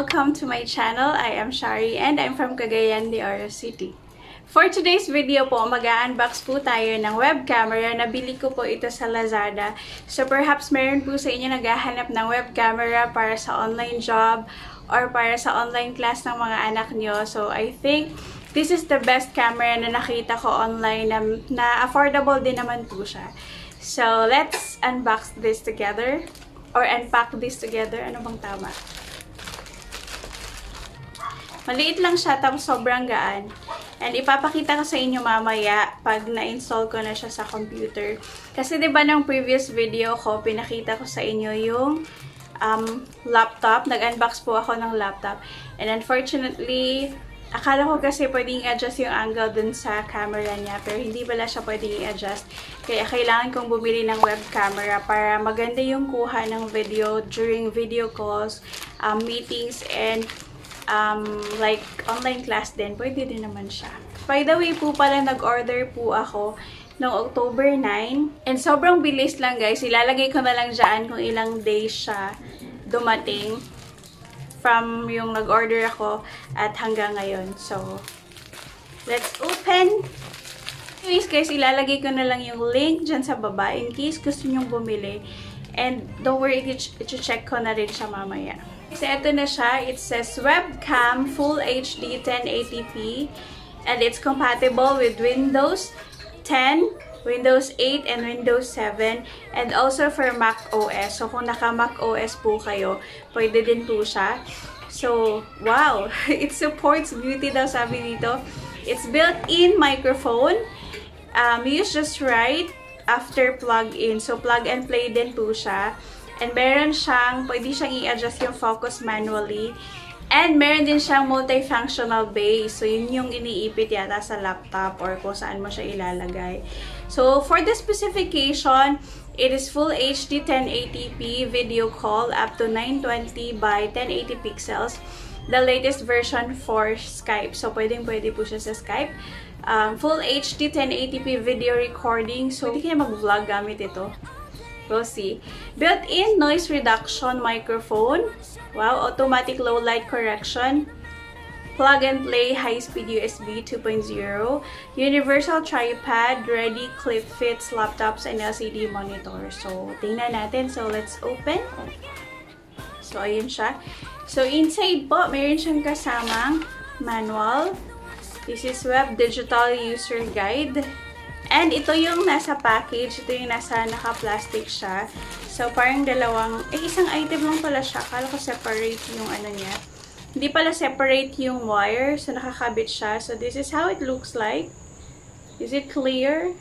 welcome to my channel. I am Shari and I'm from Cagayan de Oro City. For today's video po, mag-unbox po tayo ng web camera. Nabili ko po ito sa Lazada. So perhaps meron po sa inyo naghahanap ng web camera para sa online job or para sa online class ng mga anak nyo. So I think this is the best camera na nakita ko online na affordable din naman po siya. So let's unbox this together or unpack this together. Ano bang tama? Maliit lang siya, tapos sobrang gaan. And ipapakita ko sa inyo mamaya pag na-install ko na siya sa computer. Kasi diba ng previous video ko, pinakita ko sa inyo yung laptop. Nag-unbox po ako ng laptop. And unfortunately, akala ko kasi pwedeng i-adjust yung angle dun sa camera niya. Pero hindi pala siya pwedeng i-adjust. Kaya kailangan kong bumili ng web camera para maganda yung kuha ng video during video calls, meetings, and like online class din, pwede din naman siya. By the way po pala, nag-order po ako noong October 9. And sobrang bilis lang guys. Ilalagay ko na lang dyan kung ilang days siya dumating from yung nag-order ako at hanggang ngayon. So, let's open! Anyways guys, ilalagay ko na lang yung link dyan sa baba in case gusto nyong bumili. And don't worry, i-check ko na rin siya mamaya. So, ito na siya. It says webcam Full HD 1080p and it's compatible with Windows 10, Windows 8, and Windows 7 and also for Mac OS. So, kung naka Mac OS po kayo, pwede din po siya. So, wow! It supports beauty daw sabi dito. It's built-in microphone. Use just right after plug-in. So, plug and play din po siya. And meron siyang, pwede siyang i-adjust yung focus manually. And meron din siyang multifunctional base. So, yun yung iniipit yata sa laptop or kung saan mo siya ilalagay. So, for the specification, it is Full HD 1080p video call up to 920 by 1080 pixels. The latest version for Skype. So, pwede po siya sa Skype. Full HD 1080p video recording. So, hindi kayo mag-vlog gamit ito. We'll see. Built-in noise reduction microphone. Wow, automatic low light correction. Plug and play high-speed USB 2.0. Universal tripod, ready clip fits laptops and LCD monitor. So, tingnan natin. So, let's open. So, ayun siya. So, inside po, mayroon siyang kasamang manual. This is Web Digital User Guide. And ito yung nasa package. Ito yung nasa naka-plastic siya. So, parang isang item lang pala siya. Akala ko separate yung ano niya. Hindi pala separate yung wire. So, nakakabit siya. So, this is how it looks like. Is it clear?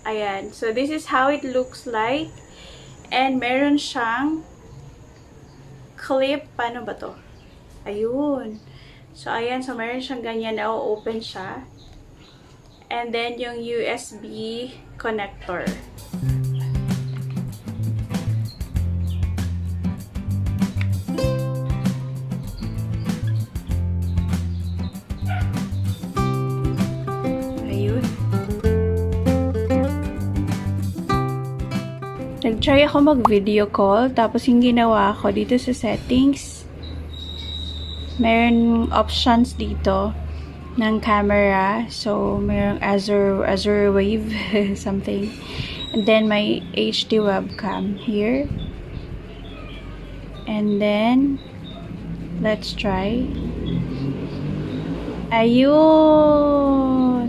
Ayan. So, this is how it looks like. And meron siyang clip. Paano ba to? Ayun. So, ayan. So, meron siyang ganyan na open siya. And then, yung USB connector. Ayun. Nag-try ako mag-video call. Tapos, yung ginawa ko dito sa settings, meron options dito ng camera. So, mayroong Azure Wave something. And then, may HD webcam here. And then, let's try. Ayun!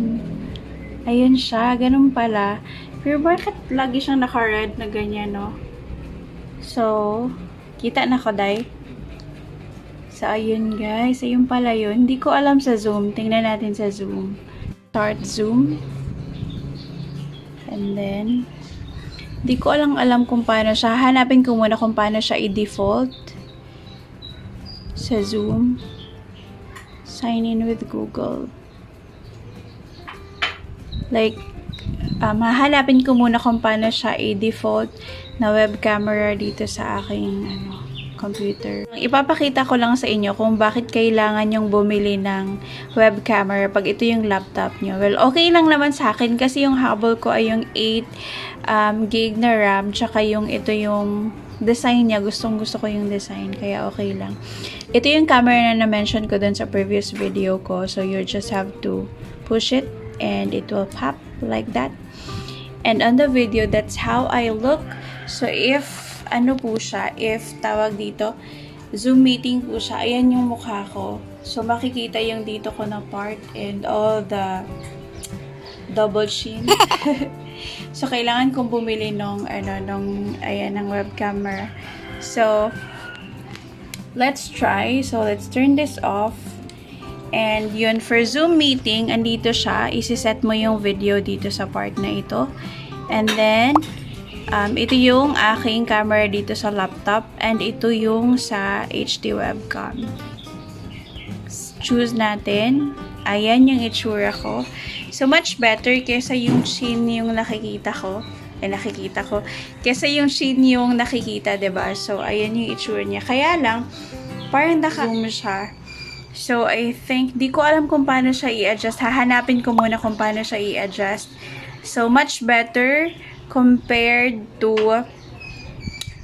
Ayun siya. Ganun pala. Pero bakit lagi siyang naka-red na ganyan, no? So, kita na ko, day. So, ayun guys. Ayun pala yun. Hindi ko alam sa Zoom. Tingnan natin sa Zoom. Start Zoom. And then, hindi ko alam kung paano siya. Hanapin ko muna kung paano siya i-default. Sa Zoom. Sign in with Google. Like, hahanapin ko muna kung paano siya i-default na web camera dito sa aking, computer. Ipapakita ko lang sa inyo kung bakit kailangan yung bumili ng web camera pag ito yung laptop nyo. Well, okay lang naman sa akin kasi yung habol ko ay yung 8 gig na RAM tsaka yung ito yung design niya, gustong-gusto ko yung design, kaya okay lang. Ito yung camera na na-mention ko dun sa previous video ko. So, you just have to push it and it will pop like that. And on the video, that's how I look. So, if, ano po siya, if tawag dito, Zoom meeting po siya, ayan yung mukha ko. So, makikita yung dito ko na part and all the double chin. So, kailangan kong bumili nung ayan, ng web camera. So, let's try. So, let's turn this off. And yun, for Zoom meeting, andito siya. Isiset mo yung video dito sa part na ito. And then, ito yung aking camera dito sa laptop. And ito yung sa HD webcam. Choose natin. Ayan yung itsura ko. So, much better kesa yung chin yung nakikita ko. Kesa yung chin yung nakikita, diba? So, ayan yung itsura niya. Kaya lang, parang naka-zoom siya. So, I think, di ko alam kung paano siya i-adjust. Hahanapin ko muna kung paano siya i-adjust. So, much better compared to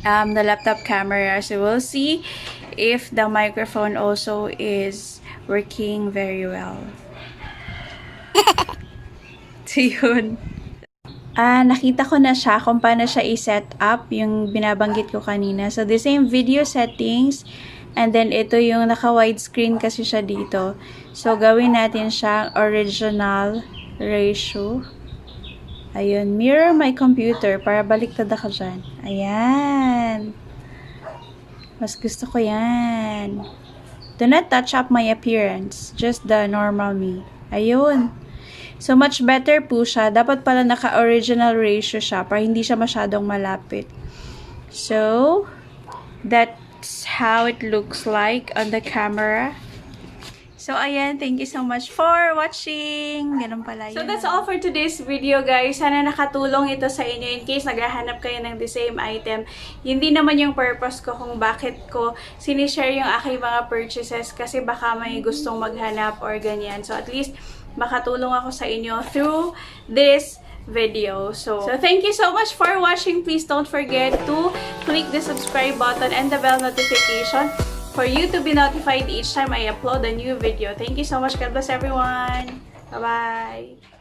the laptop camera. So, we'll see if the microphone also is working very well. So, yun. Nakita ko na siya kung paano siya i-set up yung binabanggit ko kanina. So, the same video settings. And then, ito yung naka-widescreen kasi siya dito. So, gawin natin siyang original ratio. Ayun. Mirror my computer para baliktad ako dyan. Ayan. Mas gusto ko yan. Do not touch up my appearance. Just the normal me. Ayun. So, much better po siya. Dapat pala naka-original ratio siya para hindi siya masyadong malapit. So, that's how it looks like on the camera. So, ayan. Thank you so much for watching. Ganun pala yun. So, that's all for today's video, guys. Sana nakatulong ito sa inyo in case naghahanap kayo ng the same item. Hindi naman yung purpose ko kung bakit ko sinishare yung aking mga purchases kasi baka may gustong maghanap or ganyan. So, at least makatulong ako sa inyo through this video. So, thank you so much for watching. Please don't forget to click the subscribe button and the bell notification for you to be notified each time I upload a new video. Thank you so much. God bless everyone. Bye-bye.